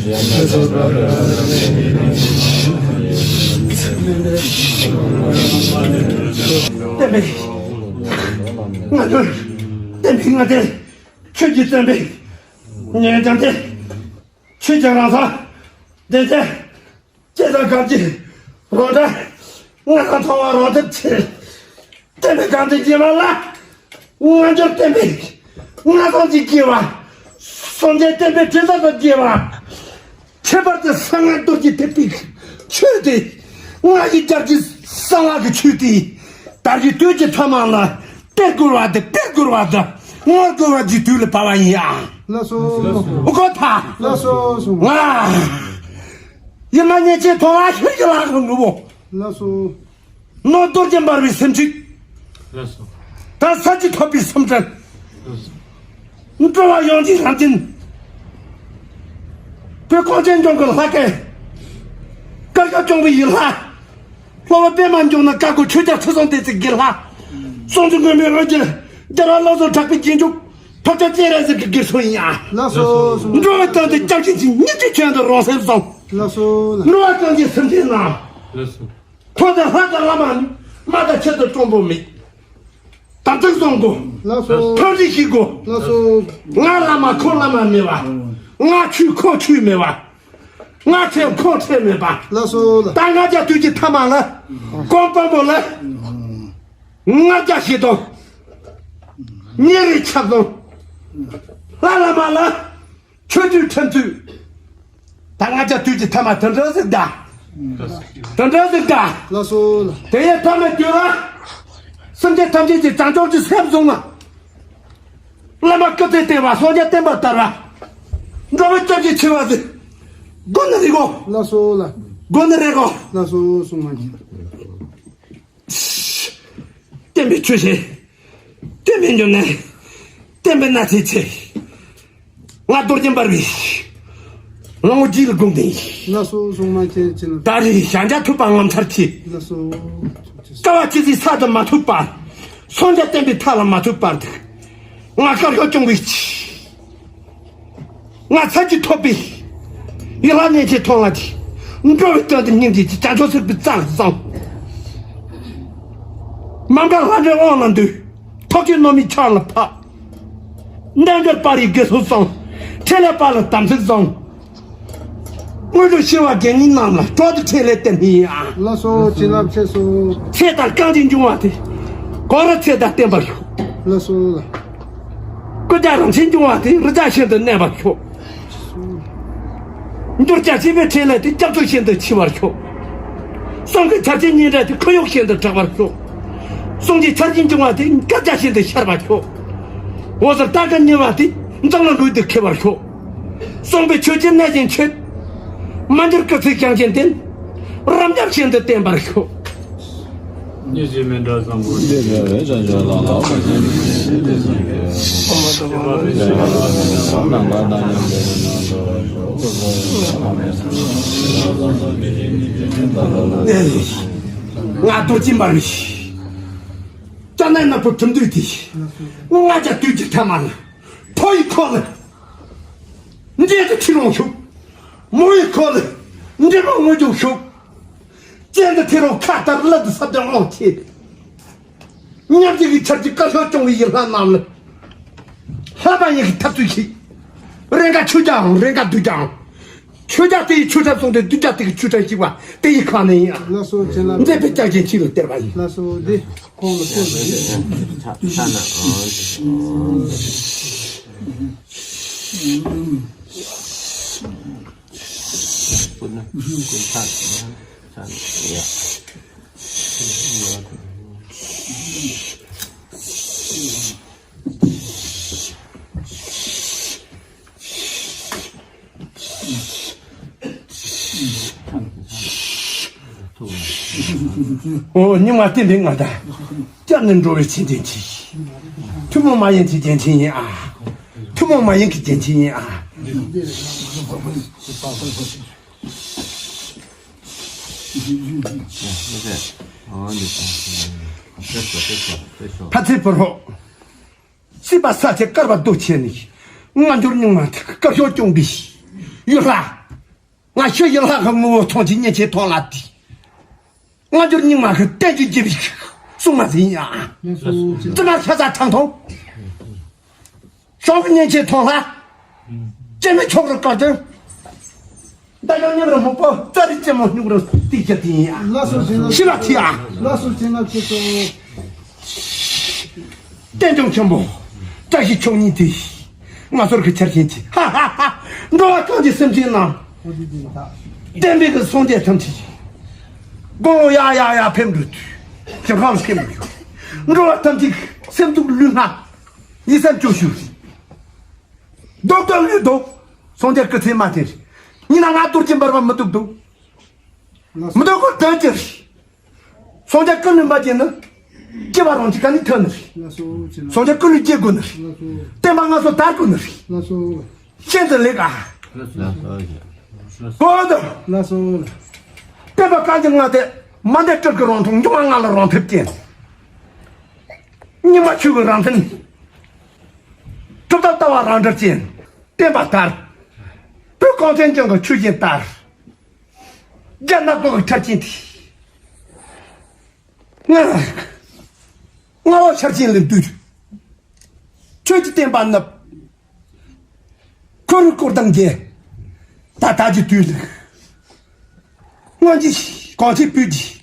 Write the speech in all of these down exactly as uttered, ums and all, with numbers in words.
བསྟན་པའི་ང་ཚོ་བསྟན་པའི་ང་ཚོ་ཆོས་ཀྱི་བསྟན་པའི་ཉེ་འགྲམ་དེ་ཆོས་ཀྱི་རང་ས་བདེ་ཆེན། ཅེས་དང་གང་ཅི་རོ་འདྲ་ང་དང་མཐོང་བ་རོ་འདྲ་ཆེ། བསྟན་པའི་གང་དུ་སྐྱེ་བ་ལ། ང་ཚོ་བསྟན་པའི་ང་ཚོ་གཅིག་སྐྱེ་བ། སངས་རྒྱས་བསྟན་པའི་དྲི་ཟར་དུ་སྐྱེ་བ། ཁྱད་པར་དུ་གསང་སྔགས་རྡོ་རྗེ་ཐེག་པའི་ཆོས་དེ། ང་ཡི་རྒྱལ་གྱི་གསང་སྔགས་ཀྱི་ཆོས་དེ། དར་གྱི་དུས་ཀྱི་ཐ་མ་ལ་སྟེར་དགོས་པ་དེ་སྟེར་དགོས་པ་དེ་བསྔོ་དགོས་པ་གྱི་དུས་ལ་བབ་པ་ཡིན་ཨ། ལགས་སོ། ཨོ་ཁོ་ཐ། ལགས་སོ། ང་། ཡིན་ན་ཉེ་ཆེ་ཐོག་ལ་ཤུལ་གྱི་ལག་གི་ངུ་བོ། ལགས་སོ། ནོར་རྡོ་རྗེ་འབར་བའི་སེམས་ཤིག་ལགས་སོ། ད་ས་གཅིག་ཐོབ་པའི་སེམས་ཅན། ལགས་སོ། འགྲོ་བ་ཡོངས་ཀྱི་རང་བཞིན། བོད་གངས་ཅན་ལྗོངས་ཀྱི་ལྷ་སྐལ། བཀའ་བཞག་སྐྱོང་བའི་ཡུལ་ལྷ། སློབ་པ་པདྨ་འབྱུང་གནས་བཀའ་བསྒོ་ཆོས་རྒྱལ་ཁྲི་སྲོང་ལྡེ་བཙན་གྱི་ལྷ། སྲོང་བཙན་སྒམ་པོའི་འོད་ཀྱི་རྒྱལ་བ་བློ་བཟང་གྲགས་པའི་རྗེས་འཇུག་ཐོབ་བརྒྱ་སྤྱན་རས་གཟིགས་ཀྱི་སྒེར་སུ་ཡིན་ཡ། ལགས་སོ། འགྲོ་བའི་དོན་དུ་སྐྱབས་སུ་མཆི། ཉིད་ཀྱི་ཆོས་འདི་རང་སེམས་བཟང་། ལགས་སོ། འགྲོ་བ་ཀུན་གྱི་སེམས་ཅན་ན། ལགས་སོ། ཁོ་དང་ལྷ་དང་བླ་མ་མ་དང་ཆེད་དུ་གྲོང་པོ་མེད། དམ་ཚིག་བཟང་དགོས། ལགས་སོ། ཐབས་ཤེས་ཤིག་དགོས། ལགས་སོ། ང་བླ་མ་ཁོ་བླ་མ་མེད་པ། ང་ཆོས་ཁོ་ཆོས་མེད་པ། ང་ཁྲེལ་ཁོ་ཁྲེལ་མེད་པ། ལགས་སོ། ད་ལྔ་བརྒྱ་དུས་ཀྱི་ཐ་མ་ལ། གོང་དཔོན་པོ་ལ། ལྔ་བརྒྱ་ཞིག་དང་། ཉེ་རིང་ཆབ་བཟང་། ལྷ་བླ་མ་ལ། ཆོས་དུས་ཁྲིམས་དུས། ད་ལྔ་བརྒྱ་དུས་ཀྱི་ཐ་མ་དེ་འདྲ་ཟིག་གདའ། དེ་འདྲ་ཟིག་གདའ། ལགས་སོ། དེ་ཡི་ཐ་མའི་དུས་ལ། སེམས་ཅན་ཐམས་ཅད་ཀྱི་བྱང་ཆུབ་ཀྱི་སེམས་བཟུང་ན། བླ་མ་སྐུ་ཚེ་བརྟན་པ་སངས་རྒྱས་བསྟན་པ་དར་བ། འགྲོ་བའི་སྐྱབས་ཀྱི་ཆེ་བ་ཟིག་དགོན་ནི་རེད་གོ། ལགས་སོ་ལགས། དགོན་ནི་རེད་གོ། ལགས་སོ་གསུང་མ་མཁྱེན། བསྟན་པའི་ཆོས་བྱེད། བསྟན་པའི་འབྱུང་གནས། བསྟན་པའི་གནས་ཚུལ་ཆེ། ང་རྡོ་རྗེ་འབར་བའི། གླང་པོ་རྗེ་ལ་དགོངས་ཏེ། ལགས་སོ་གསུང་མ་མཁྱེན་ཅི་ན། ད་རེས་ཞང་རྒྱ་ཐུབ་པ་ངོ་མཚར་ཆེ། ལགས་སོ། དཀའ་བ་ཅི་ཟིག་ས་དུ་མ་ཐུག་པར། སངས་རྒྱས་བསྟན་པའི་མཐའ་ལ་མ་ཐུག་པར། ང་བཀའ་བཞག་སྐྱོང་བའི་ཆེད། ང་ཚར་གཅིག་ཐོབ་པའི་ཡིད་ལ་ཉེ་ཆེ་མཐོང་བ་དེ། འགྲོ་བའི་དོན་དུ་སྙིང་རྗེ་གྱི་བྱང་ཆུབ་སེམས་དཔའི་རྩ་ལ་བཟང་། མ་འགགས་ལྷ་འདྲེ་དབང་ལ་འདུས། ཐོབ་ཀྱི་ནོར་མི་ཆང་ལ་ཕབ། རྣལ་འབྱོར་པ་རིགས་དགེ་སོ་བཟང་། ཁྲེལ་ལས་པ་ལ་དམ་ཚིག་བཟང་། དངོས་གྲུབ་ཤེས་པ་དགེ་བསྙེན་རྣམས་ལ་སྤྲོ་བསྡུ་ཁྲེལ་ལས་བསྟན་ནི་ཡང་། ལགས་སོ་བྱིན་རླབས་ཆེ་སོ། ཚེ་དང་རྐང་གཅིག་འབྱུང་བ་དེ། གང་རུ་ཚེ་དང་བརྟེན་པར་ཤོག་ལགས་སོ་ལགས། ཀུན་ཀྱང་རང་བཞིན་འབྱུང་བ་དེ་རི་དྭགས་བཞིན་དུ་གནས་པར་ཤོག་འགྱུར་བྱ་བྱིས་པའི་ཁྲེལ་ལས་དེ་སྐྱབས་འཚོལ་བཞིན་དུ་འཆི་བར་ཤོག་གསུང་གི་ཆར་ཆེན་སྙན་གྲགས་དེ་ཁོར་ཡུག་བཞིན་དུ་གྲགས་པར་ཤོག་གསུང་གི་ཆར་ཆེན་འབྱུང་བ་དེ་སྐར་ཆ་བཞིན་དུ་ཤར་བར་ཤོག་འོད་ཟེར་རྟ་གི་ཉི་མ་དེ་འཛམ་གླིང་ལུས་དུ་འཁེལ་བར་ཤོག་གསུང་པའི་ཆོས་ཀྱི་གནས་བཞིན་ཆེད། མ་འགྱུར་སྐུ་ཚེ་བྱང་ཆེན་ལྡན། རབ་འབྱམས་ཤིན་ཏུ་བརྟན་པར་ཤོག་ཉེ་ཞའི་མཎྜལ་བཟང་པོ། འདི་འདྲ་བའི་བྱང་ཆུབ་ལམ་ལ་མ་ཞིག་ཞིག་སྟེ་གསུངས་ཏེ། ནམ་མཁའ་དང་མཉམ་པའི་རི་ནང་དུ། ང་རྡོ་རྗེ་འབར་བའི། ལྕགས་ནག་ནག་པོ་གྲུབ་འདུག་དེ། ང་རྒྱ་དུས་ཀྱི་ཐ་མ་ལ། ཕོ་ཡི་ཁོག་ལ། འདྲེ་དུ་ཁྲིད་རུང་ཤུགས། མོ་ཡི་ཁོག་ལ། འདྲེ་མོ་ངོ་རྒྱུག་ཤུགས། གཅན་དུ་ཐེ་རུང་ཁ་ལྟར་བླ་དུ་ས་བདག་དབང་ཆེ། མཉམ་གཅིག་གི་ཆར་གྱི་དཀར་ཤོག་སྐྱོང་བའི་ཡིད་ལྷ་རྣམས་ལ། ལྷ་པ་ཡིན་གྱི་ཐབས་ཚུལ་ཞིག་རེ་འགའ་ཆོས་རྒྱའང་རེ་འགའ་བདུད་རྒྱའང་། ཆོས་རྒྱ་དེ་ཡི་ཆོས་ཁྲབ་སོང་སྟེ་བདུད་རྒྱ་དེ་གི་ཆོས་ཁྲབ་ཞིག་པ་དེ་ཡི་ཁ་ནས་ཡིན་ཡང་། ལགས་སོ་བྱིན་རླབས། མཛད་པའི་ལྕགས་ཀྱི་ཆིག་ལ་སྟེར་བ་ཡིན། ལགས་སོ་འདི་ཁོང་ལ་སྟེར་བ་ཡིན། ཨོ་ཉི་མ་བསྟན་པའི་མངའ་བདག་སྐྱབས་ནི་འགྲོ་བའི་ཆེད་དོན་ཆེ། ཐུན་མོང་མ་ཡིན་གྱི་རྒྱན་ཆེན་ཡིན་ཨ། ཐུན་མོང་མ་ཡིན་གྱི་རྒྱན་ཆེན་ཡིན་ཨ། ཕ་ཚེ་བོར་ཧོ། སྲིད་པ་ས་ཆེ་བསྐལ་པ་རྡོ་ཆེ་ནི། སྔ་འགྱུར་རྙིང་མ་ཐེག་བཀའ་ཤོག་སྐྱོང་བའི་ཡུལ་ལྷ། ང་ཤི་ཡི་ལྷ་གི་ངོ་བོ་མཐོང་གི་ཉིན་བྱེད་མཐོང་ལ་དེ། སྔ་འགྱུར་རྙིང་མ་གི་བསྟན་བཅོས་རྒྱས་པའི་གསུང་མ་ཟིན་ཡ། ཙི་མ་ཤ་ཚ་ཐང་ཐོང་། ཤོག་གི་ཉིན་བྱེད་མཐོང་ལ། ཅེ་མི་ཆོག་རུ་བཀར་ཏེ། ད་ཡང་ཉམས་རུ་སྨུག་པོ་རྩ་རི་ཅེ་མོ་སྨྱུག་རུ་ཏི་ཅེ་ཏི་ཡ། ལགས་སོ་ཞེ་ལགས། ཤི་ལ་ཐི་ཡ། ལགས་སོ་ཞེ་ལགས་ཁྱེད་ཚོ། རྟེན་འབྱུང་ཆེན་པོ། བཀྲ་ཤིས་མཆོག་གཉིས་ཏེ། ང་ཚོར་གི་ཆར་ཆེན་གྱི་ཧ་ཧ་ཧ། འགྲོ་བ་གང་གི་སེམས་ཅན་རྣམས། བསྟན་པའི་གི་སངས་རྒྱས་ཐམས་ཅད་ཀྱི། དགུང་ལོ་ཡ་ཡ་ཡ་ཕེབས་འགྲོ་དུས། ཞིང་ཁམས་ཕེབས་འགྲོ། འགྲོ་བ་ཐམས་ཅད་ཀྱི་སེམས་སྡུག་ལུས་ངག་ཡིད་སེམས་སྐྱོ་ཤུལ། སྡུག་སྡུག་ལུས་སྡུག་སངས་རྒྱས་སྐུ་ཚེ་མ་བརྟན་རེད། ཉིན་ན་ང་རྡོ་རྗེ་འབར་བ་མི་སྡུག་སྡུག་མི་སྡུག་གི་དོན་ཅི་རེད། སངས་རྒྱས་ཀུན་ལས་འབར་གྱི་ནི། སྐྱེ་བ་རང་གི་ག་ནས་ཐོན་ནི་རེད། ལགས་སོ་ཅི་ལགས། སངས་རྒྱས་ཀུན་ལས་སྐྱེ་དགོས་ནི་རེད། ལགས་སོ། བསྟན་པ་ང་ཚོ་དར་དགོས་ནི་རེད། ལགས་སོ། ཤིན་ཏུ་ལེགས་ཨ། ལགས་སོ། གོ་དང་། ལགས་སོ། བསྟན་པ་བཀའ་འགྱུར་ལྔ་སྡེ། མན་དེ་སྤྲུལ་སྐུ་རང་འཁྲུངས་འབྱུང་བ་ལྔ་ལ་རང་ཐུབ་ཅན། རྙིང་མ་ཆོས་ཀྱི་རང་མཚན། གྲུབ་མཐའ་ལྟ་བ་རང་འགྲེལ་ཅན། བསྟན་པ་དར། བོད་གངས་ཅན་ལྗོངས་ཀྱི་ཆོས་བཞིན་དར། རྒྱ་ནག་པོ་གི་ཆར་ཆེན་དེ། ང་། ང་བ་ཆར་ཆེན་ལས་བཏུས། ཆོས་ཀྱི་བསྟན་པ་ནུབ། ཁོར་ཡུག་སྐོར་དང་འགལ། ད་ལྟ་གྱི་དུས་ལ། སྔོན་གྱི་གོང་ཆེན་སྤུས་ཀྱི།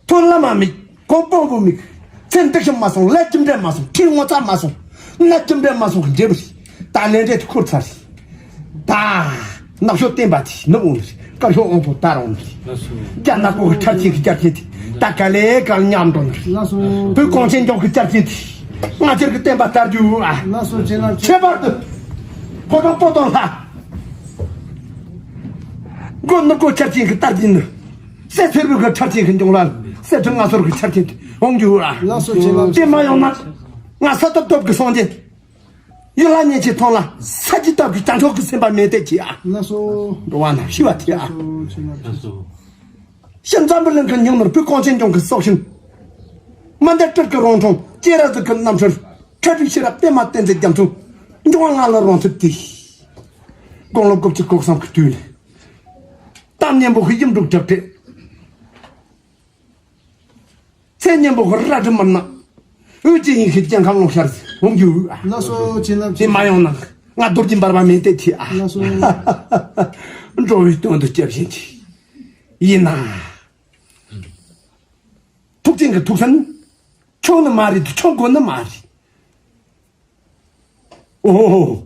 ཐོན་ལམ་མ་མིག་གོང་སྤོ་བོ་མིག་ཚེ་འདི་ཤི་མ་སོང་། ལས་རྒྱུ་འབྲས་མ་སོང་། ཁྲིད་ངོ་ཚ་མ་སོང་། ནད་རྒྱུ་འབྲས་མ་སོང་གི་འབྲས་བུ་རེད། ད་ལས་འབྲས་དེ་འཁོར་ཚར་རེད། ད་ནག་ཤོག་བསྟན་པ་དེ་ནུབ་འོང་ནི་རེད། དཀར་ཤོག་དབང་པོ་དར་འོང་ནི་རེད། རྒྱ་ནག་པོ་གི་ཁྲག་ཆེན་གི་རྒྱལ་ཆེན་དེ་ད་ག་ལེ་ག་ལ་ཉམས་འགྲོ་ནི་རེད། ལགས་སོ། བོད་གངས་ཅན་ལྗོངས་གི་རྒྱལ་ཆེན་དེ་ང་ཚོར་གི་བསྟན་པ་དར་རྒྱུ་ཨ། ལགས་སོ་ཅེ་ལགས། ཁྱད་པར་དུ་ཕོ་བྲང་པོ་ཏོ་ལྷ། མགོ་ནུབ་སྒོ་ཆར་ཆེན་གི་དར་རྒྱུ་ནི། སེ་ཚེ་རུ་གི་ཁྲག་ཆེན་གི་འབྱུང་ལ། སེ་ཁྲི་ང་ཚོར་གི་ཆར་ཆེན་དེ་འོང་རྒྱུ་ཨ། ལགས་སོ་ཅེ་ལགས། དེ་མ་ཡོང་ན། ང་ས་ཐོབ་ཐོབ་གི་སངས་རྒྱས། ཡུལ་ལྷ་ཉིན་བྱེད་མཐོང་ལ། ས་ཀྱི་སྟབས་ཀྱི་བྱང་ཕྱོགས་ཀྱི་སེམས་དཔའ་མེད་དེ་ཅི་ཨ། ལགས་སོ། འགྲོ་བ་ན་ཤི་བ་དེ་ཨ། ལགས་སོ། ཤིང་འཛམ་བུ་གླིང་གི་ཉུང་མར་བོད་གངས་ཅན་ལྗོངས་ཀྱི་སྲོག་ཤིང་། མན་དེ་སྤྲུལ་སྐུ་རང་འཁྲུངས་སྤྱན་རས་གཟིགས་ཀྱི་རྣམ་འཕྲུལ། ཁྲ་ཁྲིག་ཤེས་རབ་བསྟན་མ་བསྟན་འཛིན་རྒྱ་མཚོ། འབྱུང་བ་ལྔ་ལ་རང་ཚུད་དེ། དགུང་ལོ་དགུ་བཅུ་གོ་གསུམ་གྱི་དུས་ལ། གཏམ་སྙན་པོ་གི་ཡིག་འབྲུ་གྲགས་ཏེ། ཚེ་སྙན་པོ་གི་རལ་གྲི་མར་ནག་འོད་ཀྱི་ཡིན་ཤེས་སྐྱེ་ཁམས་ཀློང་ཤར་འོང་རྒྱུ། ལགས་སོ་ཅེ་ལགས། དེ་མ་ཡོང་ན་ང་རྡོ་རྗེ་འབར་བ་མེད་དེ་ཁྱི་ཨ། ལགས་སོ། འགྲོ་བའི་དོན་དུ་སྐྱབས་བཞེས་ཀྱི་ཡིན་ན། ཐུགས་ཆེན་གྱི་ཐུགས་སན་ཆོག་ནི་མ་རེད། ཆོག་དགོས་ནི་མ་རེད། ཨོ།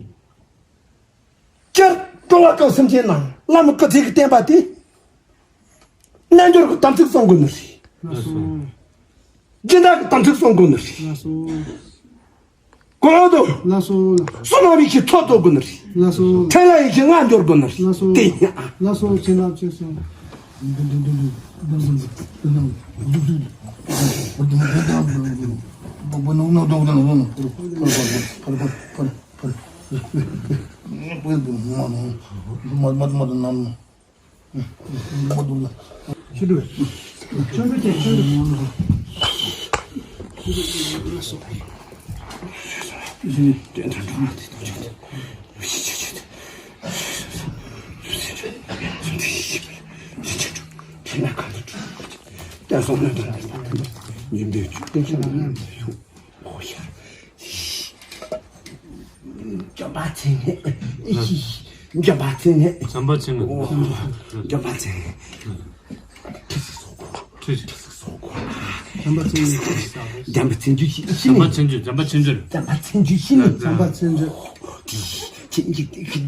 སྤྱིར་འགྲོ་བ་ཀུན་སེམས་ཅན་རྣམས་བླ་མ་སྐུ་ཚེ་གི་བསྟན་པ་དེ། རྣལ་འབྱོར་གྱི་དམ་ཚིག་སྲུང་དགོས་ནི་རེད། ལགས་སོ། སྦྱིན་བདག་གི་དམ་ཚིག་སྲུང་དགོས་ནི་རེད། ལགས་སོ། གོ་འདུག་ལགས་སོ། བསོད་ནམས་ཡེ་ཤེས་ཚོགས་རྫོགས་དགོས་ནི་རེད། ལགས་སོ། ཕྲིན་ལས་ཡེ་ཤེས་ལྔ་འབྱོར་དགོས་ནི་རེད། ལགས་སོ། དེ་ཡིན་ཨ། ལགས་སོ་ཅེ་ལགས་ཅེ་སོ། ལྗོན་པ་མཚན་སྙན། ལྗོན་པ་མཚན་སྙན། ལྗོན་པ་མཚན་སྙན། ཁྲི་ཟིག་སོག་གོ། ཁྲི་ཟིག་སོག་གོ། ལྗོན་པ་མཚན་སྙན། ལྗོན་པ་མཚན་སྙན། ལྗོན་པ་མཚན་སྙན། ལྗོན་པ་མཚན་སྙན། ལྗོན་པ་མཚན་སྙན། ལྗོན་པ་མཚན་སྙན།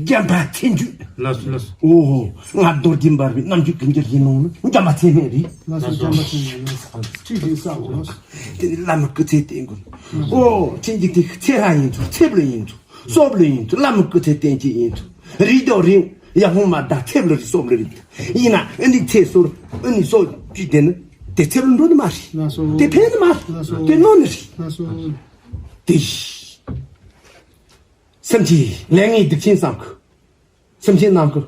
ལྗོན་པ་མཚན་སྙན། ལགས་སོ་ལགས་སོ། ཨོ། ང་རྡོ་རྗེ་འབར་བའི་རྣམ་འགྱུར་ཀུན་གྱི་ཡིན་ནོ་ནི་ལྗོན་པ་མཚན་སྙན་རེད། ལགས་སོ་ལྗོན་པ་མཚན་སྙན། ཁྲི་ཟིག་སོག་གོ། དེ་ནི་བླ་མ་སྐུ་ཚེ་བརྟན་དགོས། ཨོ། ཁྱེད་ཀྱི་དེ་ཚེ་རབས་ཡིན་ཚུལ་ཚེ་བློ་ཡིན་ཚུལ། སྲོག་ལ་ཡིན་ཚུལ་བླ་མ་སྐུ་ཚེ་བརྟན་གྱི་ཡིན་ཚུལ། རིགས་རྒྱུད་རིང་ཡག་ཧོང་མ་ད་ཚེ་བློ་རིགས་སྲོག་ལ་རིགས་ཡིན་ན་ཨ་ནི་ཚེ་སོར་ཨ་ནི་སྲོག་ཅི་དེ་ནི་དེ་ཚེ་བློ་འགྲོ་ནི་མ་རེད། དེ་ཕན་ནི་མ་རེད། དེ་གནོད་ནི་རེད། དེ་སེམས་ཀྱི་ལས་ངན་སྡིག་ཆེན་བསམ་གི་སེམས་ཅན་རྣམས་ཀྱི་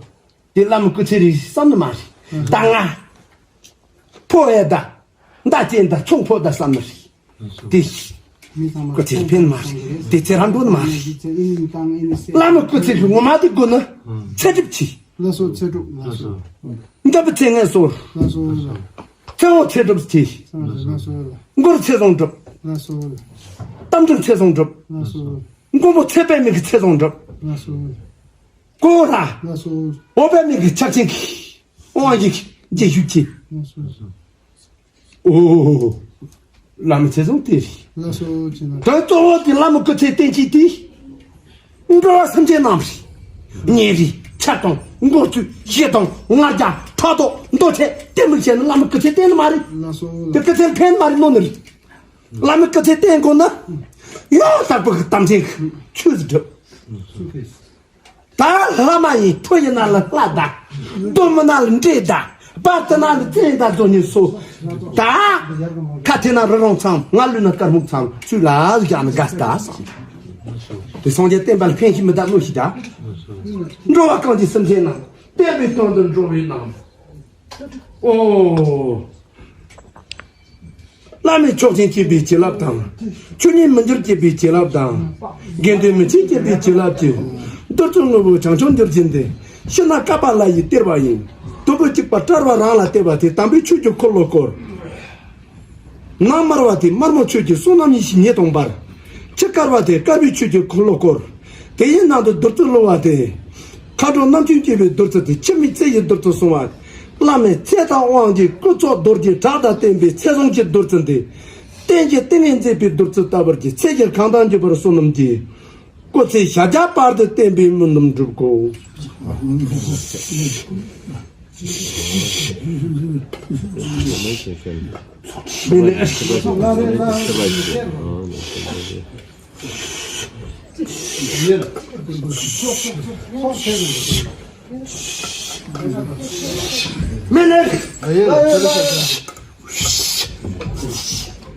དེ་བླ་མ་སྐུ་ཚེ་རིང་བསམ་ནི་མ་རེད། ད་ང་ཕོ་ཡ་ད་མདའ་ཅན་ད་ཚོང་ཕོ་ད་བསམ་ནི་རེད། དེ་སྐུ་ཚེ་ཕན་མ་རེད། དེ་ཚེ་རང་འགྲོ་ནི་མ་རེད། བླ་མ་སྐུ་ཚེ་གི་ངོ་མ་དེ་དགོས་ན་ཚེ་སྒྲིབ་ཆེ། ལགས་སོ། ཚེ་སྒྲུབ། ལགས་སོ། འདྲ་པོ་ཚེ་ངན་སོང་། ལགས་སོ། ཚེ་འོང་ཚེ་སྒྲུབ་ཚེ། ལགས་སོ། མགོར་ཚེ་བཟང་སྒྲུབ། ལགས་སོ། གཏམ་འདྲ་ཚེ་བཟང་སྒྲུབ། ལགས་སོ། མགོན་པོ་ཚེ་དཔལ་མི་གི་ཚེ་བཟང་སྒྲུབ། ལགས་སོ། ཀོ་ར། ལགས་སོ། འོ་དཔལ་མི་གི་ཕྱག་ཆེན་གི། དབང་ཡིག་རྗེས་ཤུལ་གྱི། ལགས་སོ། ཨོ། བླ་མའི་ཚེ་བཟང་དེ་རེད། ལགས་སོ། ཅི་ན། དོན་གཙོ་བོ་དེ་བླ་མའི་སྐུ་ཚེ་བརྟན་གྱི་དེ། འགྲོ་བ་སེམས་ཅན་རྣམས་རེད། ཉེ་རིང་ཆགས་སྡང་མགོ་ཚོས་ཞེ་སྡང་ང་རྒྱལ་ཕྲག་དོག་འདོད་ཆགས་གཏི་མུག་བྱས་ན་བླ་མའི་སྐུ་ཚེ་བརྟན་ནི་མ་རེད། ལགས་སོ། དེ་སྐུ་ཚེ་ཕན་མ་རེད་ནོ་ནི་རེད། བླ་མའི་སྐུ་ཚེ་བརྟན་དགོས་ན། ཡང་དག་པའི་གི་དམ་ཚིག་ཆོས་སྒྲུབ། ད་ལྷ་མ་ཡིན་ཕོ་ཡིན་ན་ལ་ལྷ་ད། གདོན་མི་ན་ལ་འདྲེ་ད། བ་དེ་ན་ལ་བཙན་ད་ཚོ་ཉིད་སོ། ད། ཁ་ཐེ་ན་རི་རོང་ཚང་ང་ལུས་ན་དཀར་སྨུག་ཚང་ཚུལ་ལ་བཞག་ན་དགའ་ས་ད་སང་། དེ་སངས་རྒྱས་བསྟན་པ་ལ་ཕན་ཞིག་མི་ད་གནོད་ཞིག་ད། འགྲོ་བ་གང་ཅི་སེམས་ཅན་ན། བསྟན་པའི་དོན་དུ་འགྲོ་བའི་ནང་། ཨོ། བླ་མའི་ཆོག་མཆན་བྱེད་པའི་བྱིན་རླབས་དང་། ཆོས་ཉིད་མི་འགྱུར་བྱེད་པའི་བྱིན་རླབས་དང་། དགེ་འདུན་མི་ཕྱེད་བྱེད་པའི་བྱིན་རླབས་ཀྱིས། རྡུལ་ཚོན་དངོས་པོ་བྱང་ཆུབ་འགྱུར་བྱེད་དེ། ཕྱི་ནང་ཀ་པཱ་ལ་ཡི་གཏེར་བ་ཡིན། དུམ་བུ་གཅིག་པ་བྲལ་བ་རང་ལ་གཏད་པ་དེ་དམ་པའི་ཆོས་ཀྱི་འཁོར་ལོ་བསྐོར། ནང་དམར་བ་དེ་དམར་མོ་ཆོས་ཀྱི་བསོད་ནམས་ཡེ་ཤེས་ཉེ་དང་འབར། ཕྱི་དཀར་བ་དེ་དཀར་པོའི་ཆོས་ཀྱི་འཁོར་ལོ་བསྐོར། དེ་ཡི་ནང་དུ་རྡུལ་ཚོན་གློ་བ་སྟེ། མཁའ་འགྲོ་རྣམ་བསྒྱིངས་བསྐྱེད་པའི་རྡུལ་ཚོན་དེ་འཆི་མེད་ཚེ་ཡི་རྡུལ་ཚོན་གསུང་བ། བླ་མའི་ཚེ་དང་དབང་གི་སྐུ་ཚོགས་རྡོ་རྗེ་བྲག་དང་བསྟན་པའི་ཚེ་བཟང་གི་རྡུལ་ཚོན་དེ། རྟེན་གྱི་ཏིང་ངེ་འཛིན་པའི་རྡུལ་ཚོན་ལྟ་བུར་གྱི་ཚེ་གཞིར་གང་དག་འགྱུར་བར་བསོད་ནམས་ཀྱིས། སྐུ་ཚེ་ཞག་བརྒྱ་བར་དུ་བརྟན་པའི་སྨོན་ལམ་འགྲུབ་གོ། མི་ལེགས།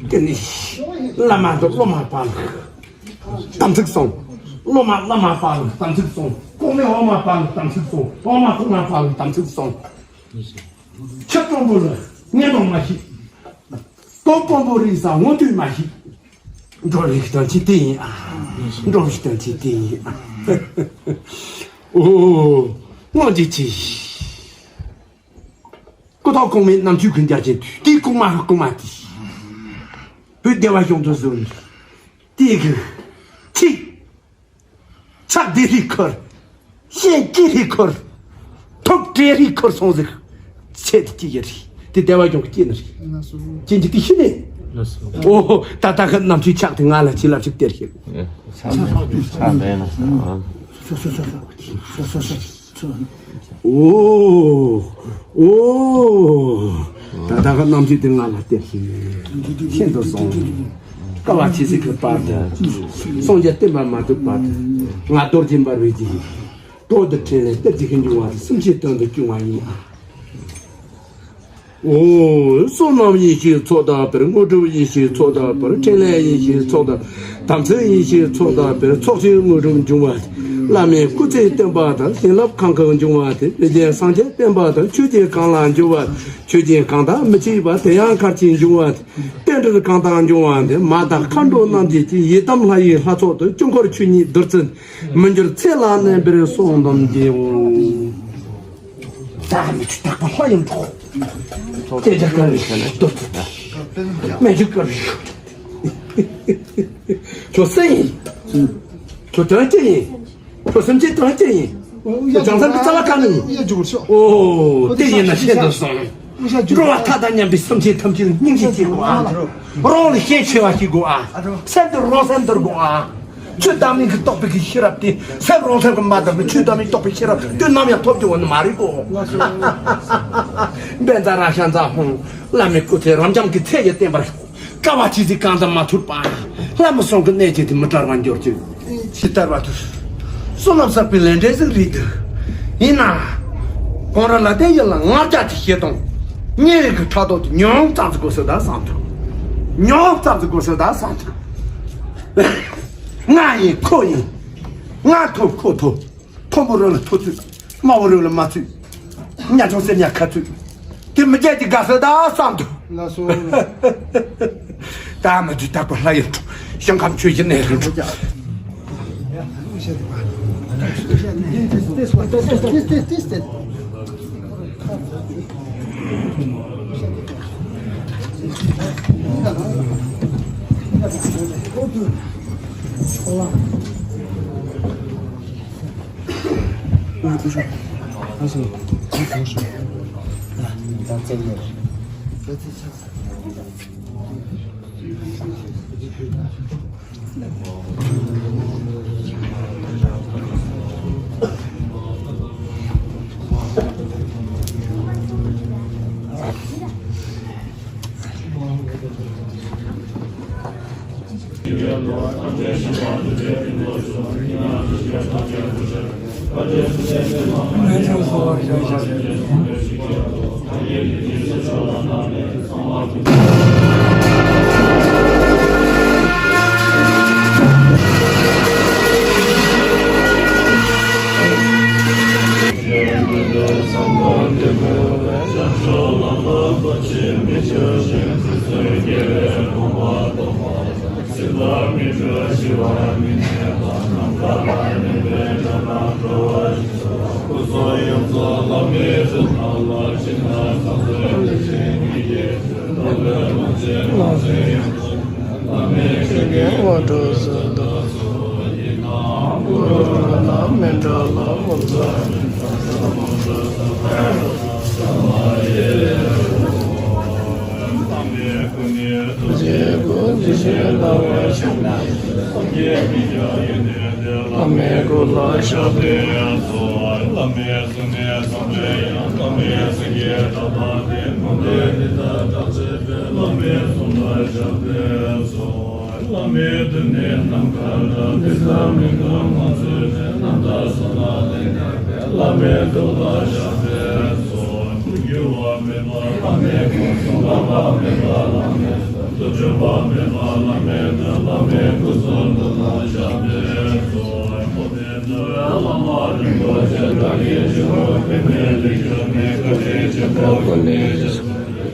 དེ་ནི་བླ་མ་དང་སློབ་མ་བར་ལ་དམ་ཚིག་སྲུང་། སློབ་མ་བླ་མ་བར་ལ་དམ་ཚིག་སྲུང་། གོང་མས་འོག་མ་བར་ལ་དམ་ཚིག་སྲུང་། འོག་མ་གོང་མ་བར་ལ་དམ་ཚིག་སྲུང་། ཁྱི་དྲང་པོ་ལ་ངན་སློང་མ་བྱེད། གོང་དཔོན་པོ་རིག་ས་ངོ་འདོད་མ་བྱེད། འགྲོ་རིགས་དོན་ཆེ་དེ་ཡིན་ཨ། འགྲོ་རིགས་དོན་ཆེ་དེ་ཡིན་ཨ། ཨོ། སྔོན་གྱི་ཆེ། སྐུ་ཐོག་གོང་མའི་རྣམ་དཔྱོད་ཀུན་རྒྱ་ཆེན་དུས་དེའི་གོང་མ་གི་གོང་མ་དེ། བོད་བདེ་བ་གཞུང་དུ་བཟུང་། དེའི་གི་ཆེ། ཕྱག་བདེ་རིགས་ཁུར། ཤེས་སྐྱིད་རིགས་ཁུར། ཐུགས་བྲེལ་རིགས་ཁུར་སོང་ཟིག་ཆེད་དུ་སྐྱིད་ཡ་རིགས་དེ་བདེ་བ་གཞུང་གི་སྐྱིད་ནི་རེད། ཅན་གྱི་དེ་ཤི་ནས། ཨོ་ད་ལྟ་གི་རྣམ་དཔྱོད་ཕྱག་དེ་ང་ལ་ཆེ་ལབ་ཅིག་སྟེར་ཤིག་ཨོ། ཨོ། ད་ལྟ་གི་རྣམ་དཔྱོད་དེ་ང་ལ་སྟེར་ཤིག་ཤིན་ཏུ་སོང་། དཀའ་བ་ཆེ་ཟིག་གི་བར་དུ། སངས་རྒྱས་བསྟན་པ་མ་ཐུབ་བར་དུ། ང་རྡོ་རྗེ་འབར་བའི་རྗེས། གྲོགས་འདི་ཕྲིན་ལས་གཏེར་གྱི་ཤིང་འབྱུང་བ་དེ་སེམས་ཅན་དོན་དུ་སྐྱོང་བ་ཡིན་ཨ། ཨོ། བསོད་ནམས་ཡེ་ཤེས་ཚོགས་དང་སྤེལ། དངོས་གྲུབ་ཡེ་ཤེས་ཚོགས་དང་སྤེལ། ཕྲིན་ལས་ཡེ་ཤེས་ཚོགས་དང་། དམ་ཚིག་ཡེ་ཤེས་ཚོགས་དང་སྤེལ། ཚོགས་ཆེན་དངོས་གྲུབ་འབྱུང་བ་དེ། བླ་མའི་སྐུ་ཚེ་བརྟན་པ་དང་། བྱིན་རླབས་གང་གང་འབྱུང་བ་དེ། ལས་ཅན་སངས་རྒྱས་བསྟན་པ་དང་། ཆོས་ཅན་གང་ལ་འབྱུང་བ་དེ། ཆོས་ཅན་གང་དག་མི་ཕྱེད་པ། དེ་ཡང་གར་ཆེན་འབྱུང་བ་དེ། རྟེན་འབྲེལ་གང་དག་འབྱུང་བ་དེ། མ་དག་མཁའ་འགྲོ་རྣམས་ཀྱི་དེ། ཡི་དམ་ལྷ་ཡི་ལྷ་ཚོགས་དང་། དཀྱིལ་འཁོར་ཆོས་ཉིད་རྡུལ་ཚོན་མི་འགྱུར་ཚེ་ལ་གནས་པར་བསོད་ནམས་ཀྱིས། ད་མི་ཆུ་དག་པ་ལྷ་ཡི་འགྲོ། དེ་ལྟར་དཀར་བའི་རྡུལ་ཚོན། སྨན་ཆུ་དཀར་བའི་ཞོ། ཁྱོད་སུ་ཡིན། ཁྱོད་དོན་ཅི་ཡིན། ཁྱོད་སེམས་ཅན་དོན་ཅི་ཡིན། ཁྱོད་བྱང་སེམས་ཀྱི་རྩ་བ་ག་ནས་ཡིན། ཨོ། དེ་ཡིན་ན་ཤིན་ཏུ་སོང་། འགྲོ་བ་མཐའ་དང་མཉམ་པའི་སེམས་ཅན་ཐམས་ཅད་ལ་སྙིང་རྗེ་སྐྱེ་དགོས་ཨ། རང་ལ་ཞེན་ཆེ་བ་ཞིག་དགོས་ཨ། སེམས་དུ་རང་སེམས་དུར་དགོས་ཨ། ཆོས་དམ་ལིང་གི་རྟོགས་པའི་གི་ཤེས་རབ་དེ་སེམས་རང་སེམས་ཀྱི་མ་དག་པའི་ཆོས་དམ་ལིང་རྟོགས་པའི་ཤེས་རབ་དེ་ནམ་ཡང་ཐོབ་རྒྱུ་བ་ནི་མ་རེད་གོ། བན་ཛ་ར་ཤ་ཛ་ཧོང་། བླ་མའི་སྐུ་ཚེ་རབ་འབྱམས་ཀྱི་ཚད་ཀྱི་བསྟན་པར། དཀའ་བ་ཇི་སྲིད་གང་དུ་མ་ཐུག་པ། ལྷ་མི་གསུམ་གྱི་གནས་བཅས་ཏེ་མི་བྲལ་བར་འགྱུར་ཅིག་ཇི་ལྟར་བ་དུ། བསོད་ནམས་བསགས་པའི་ལས་འབྲས་ཟིག་རེད་འདུག་ཡིན་ན། གོང་ར་ལ་དེ་ཡིན་ལ་ང་རྒྱལ་གྱི་ཞེ་སྡང་། ཉེ་རིང་གི་ཕྲག་དོག་དེ་ཉུང་ཙམ་ཟིག་དགོས་སོ་ད་བསམ་ཐུབ། ཉུང་ཙམ་ཟིག་དགོས་སོ་ད་བསམ་ཐུབ། ང་ཡིན་ཁོ་ཡིན། ང་ཐོབ་ཁོ་ཐོབ། མཐོན་པོ་རོལ་ལ་མཐོ་ཚུད། དམའ་བོ་རོལ་ལ་དམའ་ཚུད། ཉ་ཆུང་སེར་ཉ་ཁ་ཚུད། དེ་མི་རྒྱལ་གྱི་དགའ་སོ་ད་བསམ་དུ། ལགས་སོ། ད་མི་དུས་རྟག་པར་ལྷ་ཡི་འགྲོ། ཞིང་ཁམས་ཆོས་ཀྱི་གནས་རུ་འགྲོ། This, this, this, this, this, this.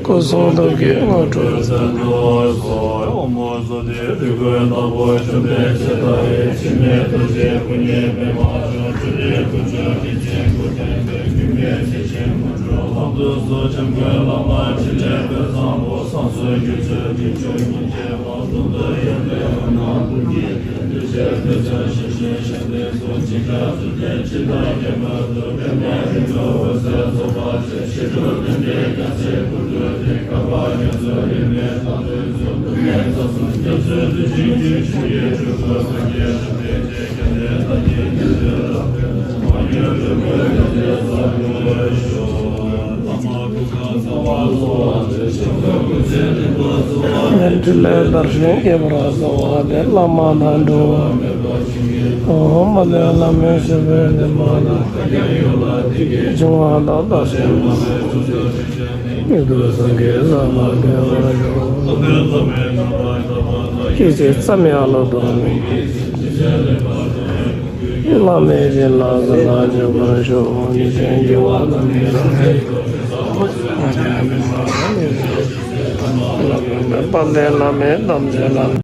སྐུ་གསུང་ཐུགས་ཀྱི་དངོས་གྲུབ། མཎྜལ་དར་ཞིང་རྒྱས་པར་གསོལ་བ་འདེབས། བླ་མ་དང་འགྲོ་བ། ཨོཾ་མ་ཎི་བླ་མའི་ཞབས་པད་བརྟན་པ་དང་། འབྱུང་བ་དང་བདག་སོགས་ཀྱི་སྙིང་སྟོབས་སངས་རྒྱས་ས་ལ་ཕེབས་པར་ཤོག། སྐད་ཅིག་ཙམ་ཡང་བློ་ལྡོག་མེད། བླ་མའི་བྱིན་རླབས་ལ་འཇུག་པར་ཤོག། ཉེས་ཅན་གྱི་དབང་ཐམས་ཅད་དཔལ་ལྡན་བླ་མའི་དམ་ཚིག་ལ།